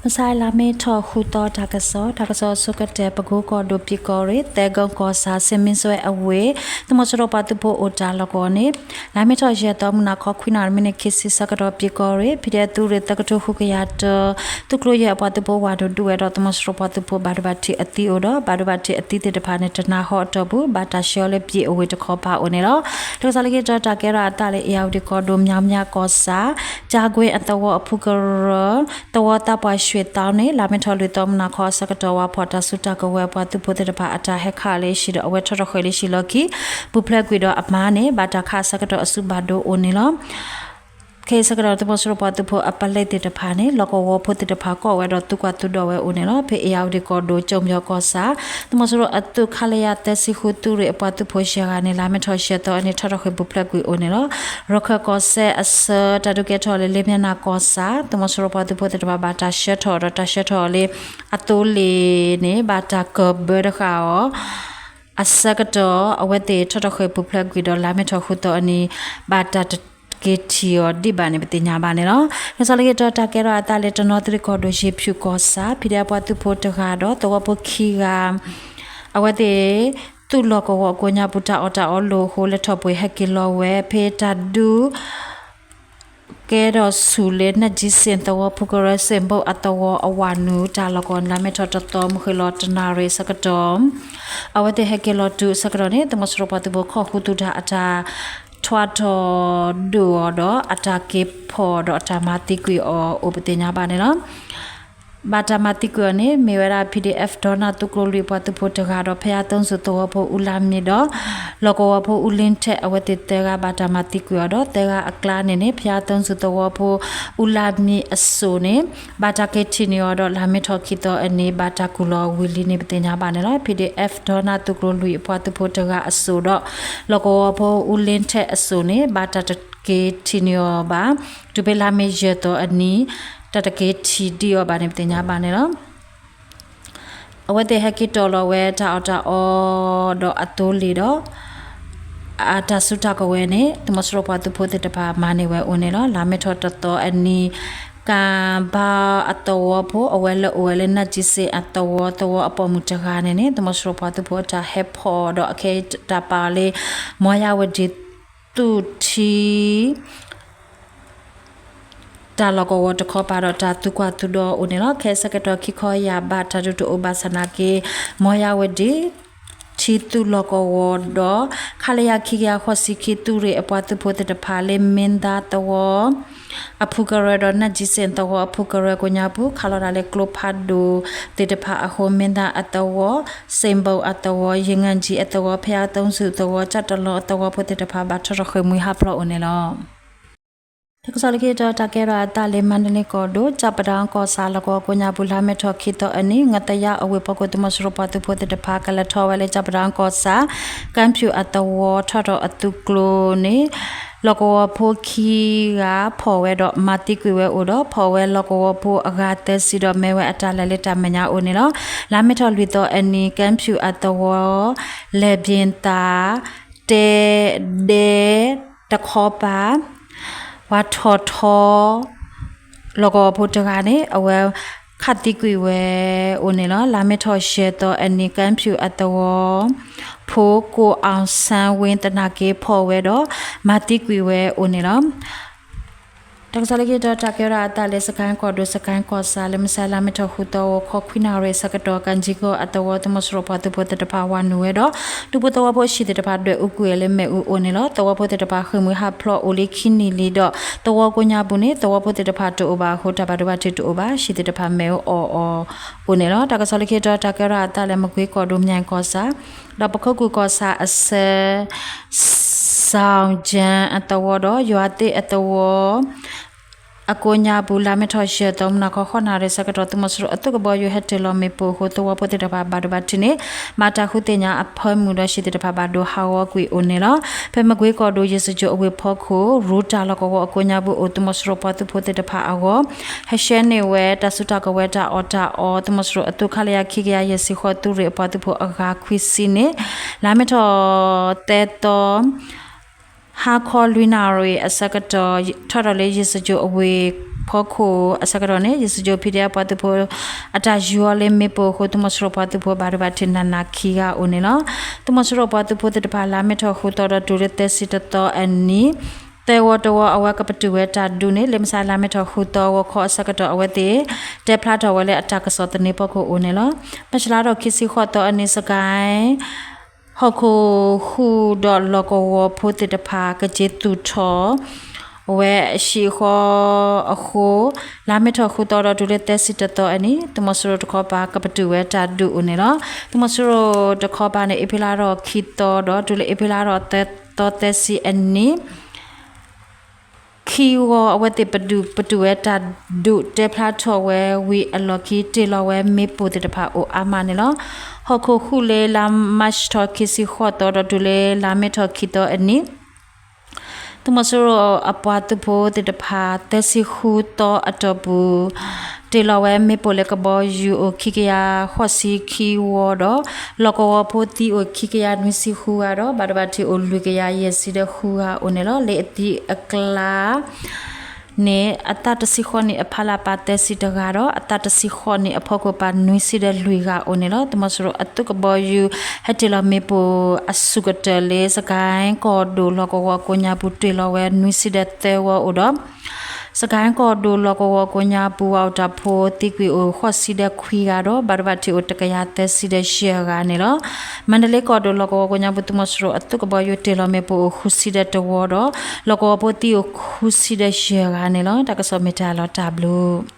မုၢ်ဆါလါမ့ၤထီၣ်ဃုသီတၢ်ကစီၣ်, တၢ်ကစီၣ်အဆိကတၢၢ် ပကိကီၢ်ဒိၣ် ပၠ့ၣ်ကီၢ်ရ့ၣ် သဲကုန်းကီၢ်ဆၣ် စ့မ့ၢ်စွဲအဝ့ၢ် သုးမီၤစိရိၤပှၤသုးဖိအိၣ်တၢ်လီၢ်ကဝီၤန့ၣ် လါမ့ၤထီၣ်ယဲၢ်သီ မုၢ်နၤခီခွံနၣ်ရံၣ် မံးနံးခံဆံဆၢကတီၢ် ပၠ့ၣ်ကီၢ်ရ့ၣ် ဖံးဒဲးသုးရ့ၣ်သၢကထိဃုကယၤတၢ သုးကျိၤယဲၢ်အပှၤသုးဖိဝးဒိၣ်ဒုးဝဲဒီး သုးမီၤစိရိၤပှၤသုးဖိဘၣ်ဒိဘၣ်ထံးအသံအိၣ်ဒီး ဘၣ်ဒိဘၣ်ထံးအသံသ့ၣ်တဖၣ်န့ၣ် တနၤဟီအတီၢ်ပူၤ ဘၣ်တၢ်ဆှၢအီၤလၢပၠ့ၣ်အဝ့ၢ်တခီပၤအိၣ်န့ၣ်လီၤ. တၢ်ကစီၣ်လၢခံတီၤ တၢ်ကဲထီၣ်အသးလၢ အ့ၣ်ယၣ်ဝတံၣ်ကီၢ်ဒိၣ် မၠၣ်မၠၣ်ကီၢ်ဆၣ် ကၠါကွ့အသဝီအဖုကရၢ သဝီသးပှၢ် ရွှ့ၣ်သီန့ၣ် လါမ့ၤထီၣ်လွံၢ်သီ မုၢ်နၤခီအဆၢကတီၢ် ဝၤဖီၣ်တၢ်စုတၢ်ကဝဲၤအပှၤသုးဖိသ့ၣ်တဖၣ် အတၢ်ဟဲခးလၢဟံၣ်ဒီး အဝဲထီၣ်ထီၣ်ဃ့ၢ်လၢဟံၣ်လီၢ်ခံ ပူၤဖျဲးကွံာ်ဒီးအမါန့ၣ် ဘၣ်တၢ်ခးအဆၢကတီၢ်အစုဘၣ်ဒိအိၣ်န့ၣ်လီၤ. ခဲအံၤဆၢကတီၢ် သုးမီၤစိရိၤပှၤသုးဖိအပလဲသ့ၣ်တဖၣ်န့ၣ် လီၢ်ကဝီၤဖိသ့ၣ်တဖၣ်ကိးဝဲဒီး သုကွၢ်သုဒီးဝဲအိၣ်န့ၣ်လီၤ. ဖဲအ့ၣ်ယၣ်ဝတံၣ်ကီၢ်ဒိၣ် ကၠိၣ်ပၠီၣ်ကီၢ်ဆၣ် သုးမီၤစိရိၤအသုး ခလရ သၢဆံဃု သုးရ့ၣ်အပှၤသုးဖိယဲၢ်ဂၤန့ၣ် လါမ့ၤထီၣ်ယဲၢ်သီအနံၤ ထီၣ်ထီၣ်ဃ့ၢ်ပူၤဖျဲးကွံာ်အိၣ်န့ၣ်လီၤ. ရခၢၣ်ကီၢ်စဲၣ်အဆၢ တၢ်ဒုးကဲထီၣ်လၢ လ့မၠဲၣ်နၣ်ကီၢ်ဆၣ် သုးမီၤစိရိၤပှၤသုးဖိသ့ၣ်တဖၣ် ဘၣ်တၢ်ဆှၢထီၣ်ဒီး တၢ်ဆှၢထီၣ်လၢ အသိလ့ၣ်န့ၣ် ဘၣ်တၢ်ကၢၢ်ဘၢတဃာ်အီၤ အဆၢကတီၢ် အဝဲသ့ၣ်ထီၣ်ထီၣ်ဃ့ၢ်ပူၤဖျဲးကွံာ်ဒီး လါမ့ၤထီၣ်ဃုသီအနံၤ ဘၣ်တၢ်တက့ၤထံၣ်အီၤဒံးဘၣ်န့ၣ် ပသ့ၣ်ညါဘၣ်န့ၣ်လီၤ. တၢ်ကစီၣ်လၢခံတီၤ တၢ်ကဲထီၣ်အသးလၢ တနီသရံၣ်ကီၢ်ဒိၣ် ယ့ၣ်ဖၠူၣ်ကီၢ်ဆၣ် ဖံးဒဲးအပှၤသုးဖိတဂၤဒီး သဝီဖိခံဂၤ အဝဲသ့ၣ် သုးလီၢ်ကဝီၤအကိးညါပူၤ တၢ်အီၣ်တၢ်အီလိာ်အဃိ လဲၤထီၣ်ပှ့ၤဟဲက့ၤလီၤဝဲ ဖဲတၢ်ဒုး ကဲထီၣ်ဆူၣ်လၢ နၢ်ကၠံစ့ၣ် သဝီ ဖုကရၢ စ့ၣ်ဘိၣ်အသဝီအဝၤနုာ် တၢ်လီၢ်ကဝီၤ လါမ့ၤထီၣ်တသီ မုၢ်ဃ့ၢ်လီၤတနၣ်ရံၣ်အဆၢကတီၢ် အဝဲသ့ၣ်ဟဲက့ၤလီၤတုၤအဆၢကတီၢ်န့ၣ် သုးမီၤစိရိၤပှၤသုးဖိ ခိၣ်ဃုသူၣ်တၢ်အတၢ်ထွါထီၣ်ဒုးအီၤဒီး အတၢ်က့ၤဖီၣ်ဒီးအတၢ်မၤသံကွံာ်အီၤအိၣ် ပသ့ၣ်ညါဘၣ်န့ၣ်လီၤ. ဘၣ်တၢ်မၤသံကွံာ်အီၤန့ၣ် မ့ၢ်ဝဲဒၣ် ပီၣ်ဒီအ့ၣ် ဒီနၢ်သုးကျိၤလွံၢ်အပှၤသုးဖိတဂၤဒီး ဖဲအသီစူၤသဝီဖိ အူလါမံဒီး လီၢ်ကဝီၤဖိ အူလ့ထဲး အဝဲသ့ၣ်သၢဂၤ ဘၣ်တၢ်မၤသံကွံာ်အီၤဒီး သၢဂၤအကျါန့ၣ်န့ၣ် ဖဲအသီစူၤသဝီဖိ အူလါမံအစိၣ်န့ၣ် ဘၣ်တၢ်က့ၤထံၣ်န့ၢ်အီၤဒီး လါမ့ၤထီၣ်ခံသီအနံၤ ဘၣ်တၢ်ကူၣ်လီၤဝံၤလံန့ၣ် ပသ့ၣ်ညါဘၣ်န့ၣ်လီၤ. ပီၣ်ဒီအ့ၣ် ဒီနၢ်သုးကျိၤလွံၢ်အပှၤသုးဖိတဂၤအစိၣ်ဒီး လီၢ်ကဝီၤဖိ အူလ့ထဲးအစိၣ်န့ၣ် ဘၣ်တၢ်တက့ၤထံၣ်န့ၢ်အီၤဘၣ် တုၤဖဲလါမ့ၤယဲၢ်သီအနံၤ တၢ်တက့ၤထံၣ်ဒံးအီၤဘၣ်န့ၣ် ပသ့ၣ်ညါဘၣ်န့ၣ်လီၤ. အဝဲသ့ၣ်ဟဲက့ၤတီၢ်လီၤဝဲ တၢ်အီၣ်တၢ်အီဒီးအသိလ့ၣ်ဒီး အတၢ်စုတၢ်ကဝဲၤန့ၣ် သုးမီၤစိရိၤပှၤသုးဖိသ့ၣ်တဖၣ်မၤန့ၢ်ဝဲအိၣ်န့ၣ်လီၤ. လါမ့ၤထီၣ်တသီအနံၤ ကၣ်ဘါအသဝီဖိ အဝဲလၢအိၣ်ဝဲလၢ နၢ်ကၠံစ့ၣ်အသဝီ သဝီအပိာ်မုၣ်တဂၤန့ၣ်န့ၣ် သုးမီၤစိရိၤပှၤသုးဖိအတၢ်ဟဲဖီၣ်ဒီး အခဲအံၤတၢ်ပာ်အီၤလၢ မီယၤဝတံၣ် သူၣ်ထံ တၢ်လီၢ်ကဝီၤတခီပၤဒီး တၢ်သုးကွၢ်သုးဒီးအိၣ်န့ၣ်လီၤ. ခဲအံၤဆၢကတီၢ် ခံခီယၢ်ဘး တၢ်ဒုးတအိၣ်ဘၣ်ဆၣ်နာ်က့ မီယၤဝတံၣ် ထံသုးလီၢ်ကဝီၤဒီး ခလရ ခံကယၤဃိးဆံခံ သုးရ့ၣ်အပှၤသုးဖိသ့ၣ်တဖၣ်လၢ မ့ၢ်သါသဝီ အဖုကရၢဒီး နၢ်ကၠံစ့ၣ်သဝီအဖုကရၢကိးညါပူၤ ခးလီၤတၢ်လၢကျိဖးဒိၣ်သ့ၣ်တဖၣ်အဃိ မ့ၢ်သါအသဝီ စ့ၣ်ဘိၣ်အသဝီ ယ့ၣ်ငၣ်ကၠံအသဝီ ဖဲအသီစူၤသဝီ ကၠီၣ်တလီအသဝီဖိသ့ၣ်တဖၣ် ဘၣ်ထီၣ်ထီၣ်ဃ့ၢ်မှံဟးဖျိးအိၣ်န့ၣ်လီၤ. တၢ်ကစီၣ်လၢခံတီၤ တၢ်ကဲထီၣ်အသးလၢ မါဒလ့ကီၢ်ဒိၣ် ကၠီၣ်ပဒၣ်ကီၢ်ဆၣ် လီၢ်ကဝီၤကိးညါပူၤ လါမ့ၤထီၣ်ခံသီအနံၤ ငသယါအဝ့ၢ်ဖီခိၣ် သုးမီၤစိရိၤပှၤသုးဖိသ့ၣ်တဖၣ် ကလဲၤထီၣ်ဝဲလၢ ကၠီၣ်ပဒၣ်ကီၢ်ဆၣ် ကၠၣ်ဖၠူၣ်အသဝီ ထီၣ်ထီၣ်အသုးကျိၤန့ၣ် လီၢ်ကဝီၤဖိခံဂၤဖီၣ်ဝဲဒီးမၤသံကွံာ်ဝဲအိၣ်ဒီး ဖီၣ်ဝဲလီၢ်ကဝီၤဖိအဂၤသၢဆံဒီး မ့ၢ်ဝဲအတၢ်လဲၤလၢတၢ်မဲာ်ညါအိၣ်န့ၣ်လီၤ. လါမ့ၤထီၣ်လွံၢ်သီအနံၤ ကၠၣ်ဖၠူၣ်အသဝီ လဲၤဘ့ၣ်သး တဲဒဲ တခီပၤ ပှၤထီၣ်ထီ လီၢ်ကဝီၤဖိတဂၤန့ၣ် အဝဲခးသံကွံာ်ဝဲအိၣ်န့ၣ်လီၤ. လါမ့ၤထီၣ်ယဲၢ်သီအနံၤ ကၠၣ်ဖၠူၣ်အသဝီ ဖိကိၣ်အီၣ်စၣ်ဝ့ သနာ်က့ဖီၣ်ဝဲဒီး မၤသံကွံာ်ဝဲအိၣ်န့ၣ်လီၤ. တၢ်ကစီၣ်လၢခံတီၤ တၢ်ကဲထီၣ်အသးလၢ စကဲၣ်ကီၢ်ဒိၣ် စကဲၣ်ကီၢ်ဆၣ် လၢမုၢ်ဆါလါမ့ၤထီၣ်ဃုသီ ဂီၤခီခွံနၣ်ရံၣ်အဆၢကတီၢ် ကၣ်ကၠံကီၢ်အသဝီ သုးမီၤစိရိၤပှၤသုးဖိသ့ၣ်တဖၣ်ဝၤနုာ်ဝဲဒီး ဒူဖိသဝီဖိအဟံၣ်သ့ၣ်တဖၣ် ဒွဲၣ်အူကွံာ်အီၤလၢမ့ၣ်အူအိၣ်န့ၣ်လီၤ. သဝီဖိသ့ၣ်တဖၣ်ဃ့ၢ်မှံဟးဖျိးအိၣ်လံခံနံၣ်လံဒီး သဝီကိးညါပူၤန့ၣ် သဝီဖိသ့ၣ်တဖၣ်တအိၣ်ဘၣ်အဃိ တၢ်ဘၣ်ဒိဘၣ်ထံးတအိၣ်ဘၣ် ဟံၣ်သ့ၣ်တဖၣ်မ့ၣ်အူအီၣ်အီၤအိၣ်န့ၣ်လီၤ. တၢ်ကစီၣ်လၢခံတီၤ တၢ်ကဲထီၣ်အသးလၢ မကွ့ကီၢ်ဒိၣ် မၠဲၣ်ကီၢ်ဆၣ် ဒီးပခိၣ်ကူၣ်ကီၢ်ဆၣ်အဆၢ စီၣ်ကၠၣ်အသဝီဒီး ယွၤသ့ၣ်အသဝီ အကိးညါပူၤ လါမ့ၤထီၣ်ယဲၢ်သီ မုၢ်နၤခီ ဃိးနၣ်ရံၣ်အဆၢကတီၢ် သုးမီၤစိရိၤအသုးကဘီယူၤဟဲတ့ၢ်လီၤမ့ၣ်ပိၢ်အဃိ သဝီဖိသ့ၣ်တဖၣ်ဘၣ်ဒိဘၣ်ထံးန့ၣ် မၤတၢ်ဃုသ့ၣ်ညါအဖၢမုၢ်ဒီး ဟံၣ်သ့ၣ်တဖၣ်ဘၣ်ဒိဟးဂီၤကွံာ်အိၣ်န့ၣ်လီၤ. ဖဲမကွ့ကီၢ်ဒိၣ် ယ့ၣ်စကၠိၣ်အဝ့ၢ်ဖီခိၣ် ရူတၢ်လီၢ်ကဝီၤအကိးညါပူၤအိၣ် သုးမီၤစိရိၤပှၤသုးဖိသ့ၣ်တဖၣ်အဂီၢ် ဟဲရှဲန့ၢ်ဝဲတၢ်စုတၢ်ကဝဲၤတၢ်အီၣ်တၢ်အီ သုးမီၤစိရိၤအသုး ခလရ ခံကယၤယဲၢ်ဆံဃိးသုးရ့ၣ်အပှၤသုးဖိအဂၤခွံဆံန့ၣ် လါမ့ၤထီၣ်သၢသီ ဟါခီလွံၢ်နၣ်ရံၣ်အဆၢကတီၢ် ထီၣ်ထီၣ်လၢယ့ၣ်စကၠိၣ်အဝ့ၢ် ဖီခိၣ်အဆၢကတီၢ်န့ၣ် ယစကၠိၤ ဖံဒဲး အပှၤသုးဖိ အတၢ်ယူၤအီၤလၢမ့ၣ်ပိၢ်အဃိ သုးမီၤစိရိၤပှၤသုးဖိဘၣ်ဒိဘၣ်ထံးနးနးခံဂၤအိၣ်န့ၣ်လီၤ. သုးမီၤစိရိၤပှၤသုးဖိသ့ၣ်တဖၣ် လါမ့ၤထီၣ်ဃုသီဒီးတုၤလၢသၢဆံတသီအနံၤ သၢဝီတဝီအဝဲကပတုာ်ဝဲတၢ်ဒုးန့ၣ် လၢမုၢ်ဆါလါမ့ၤထီၣ်ဃုသီဂီၤခီအဆၢကတီၢ်အဝဲသ့ၣ် တဲဖျါထီၣ်ဝဲလၢအတၢ်ကစီၣ်သန့ဖီခိၣ်အိၣ်န့ၣ်လီၤ. မၢ်ၡးလါထီၣ်ခံဆံဃိးသီအနံၤ စကဲ ဟီၣ်ခိၣ်ဟူးဒီးလီၢ်ကဝီၤဖိသ့ၣ်တဖၣ် ကက့ၤသူၣ်ထီၣ် ဝဲအဟံၣ်အဃီအဃိ လါမ့ၤထီၣ်ဃုသီဒီးတုၤလၢသၢဆံတသီအနံၤ သုးမီၤစိရိၤတခီပၤကပတုာ်ဝဲတၢ်ဒုးအိၣ်န့ၣ်လီၤ. သုးမီၤစိရိၤတခီပၤန့ၣ် အ့ဖြ့လါထီၣ်ခံသီဒီးတုၤလၢအ့ဖြ့လါထီၣ်သၢသီသၢဆံအနံၤ ခံဂီၤအဝဲသ့ၣ်ပတုာ်ဝဲတၢ်ဒုးတဲဖျါထီၣ်ဝဲဝံၤအလီၢ်ခံ တ့ၢ်လီၤဝဲမ့ၣ်ပိၢ်သ့ၣ်တဖၣ်အိၣ်အါမးန့ၣ်လီၤ. ဟီၣ်ခိၣ်ဟူးလၢလါမၢ်ၡးထီၣ်ခံဆံဃိးသီဒီးတုၤလၢလါမ့ၤထီၣ်ခံသီအနံၤ သုးမီၤစိရိၤအပှၤသုးဖိသ့ၣ်တဖၣ် သၢဆံဃုသီအတီၢ်ပူၤ တ့ၢ်လီၤဝဲမ့ၣ်ပိၢ်လၢကဘီယူၤအိၣ်ခံကယၤဃိးဆံခံဝီဒီး လီၢ်ကဝီၤဖိသံအိၣ်ခံကယၤနွံဆံဃုဂၤဒီး ဘၣ်ဒိဘၣ်ထံးအိၣ်လွံၢ်ကယၤယဲၢ်ဆံဒီးဃုဂၤအိၣ်န့ၣ်လီၤ. လၢအသံအကျါ န့ၣ် အသးတဆံဃိးနံၣ်အဖီလာ်ပၢ်သၢဆံတဂၤဒီး အသးတဆံဃိးနံၣ်အဖီခိၣ်ပၢ်နွံဆံဒီးလွံၢ်ဂၤအိၣ်န့ၣ်လီၤ. သုးမီၤစိရိၤအသုးကဘီယူၤ ဟဲတ့ၢ်လီၤမ့ၣ်ပိၢ်အစူၢ်ကတၢၢ်လၢ စကဲကီၢ်ဒိၣ်လီၢ်ကဝီၤကိးညါပူၤ တ့ၢ်လီၤဝဲနွံဆံဒီးသၢဝီအိၣ်ဒီး စကဲကီၢ်ဒိၣ်လီၢ်ကဝီၤကိးညါပူၤ ပှၤအိၣ်တၢ်ဖိသံကွံာ်အိၣ်ဃိးဆံဒီးခွံဂၤဒီး ဘၣ်ဒိဘၣ်ထံးအိၣ်တကယၤသၢဆံဒီးယဲၢ်ဂၤန့ၣ်လီၤ. မါဒလ့ကီၢ်ဒိၣ်လီၢ်ကဝီၤကိးညါပူၤ သုးမီၤစိရိၤအသုးကဘီယူၤတ့ၢ်လီၤမ့ၣ်ပိၢ်အိၣ်ဃုဆံဒီးတဝီဒီး လီၢ်ကဝီၤဖိသံအိၣ်ဃုဆံဒီးယဲၢ်ဂၤန့ၣ်လီၤ. တၢ်ကစီၣ်မ့ၢ်တၢ်လီၤတၢ်ဘျုး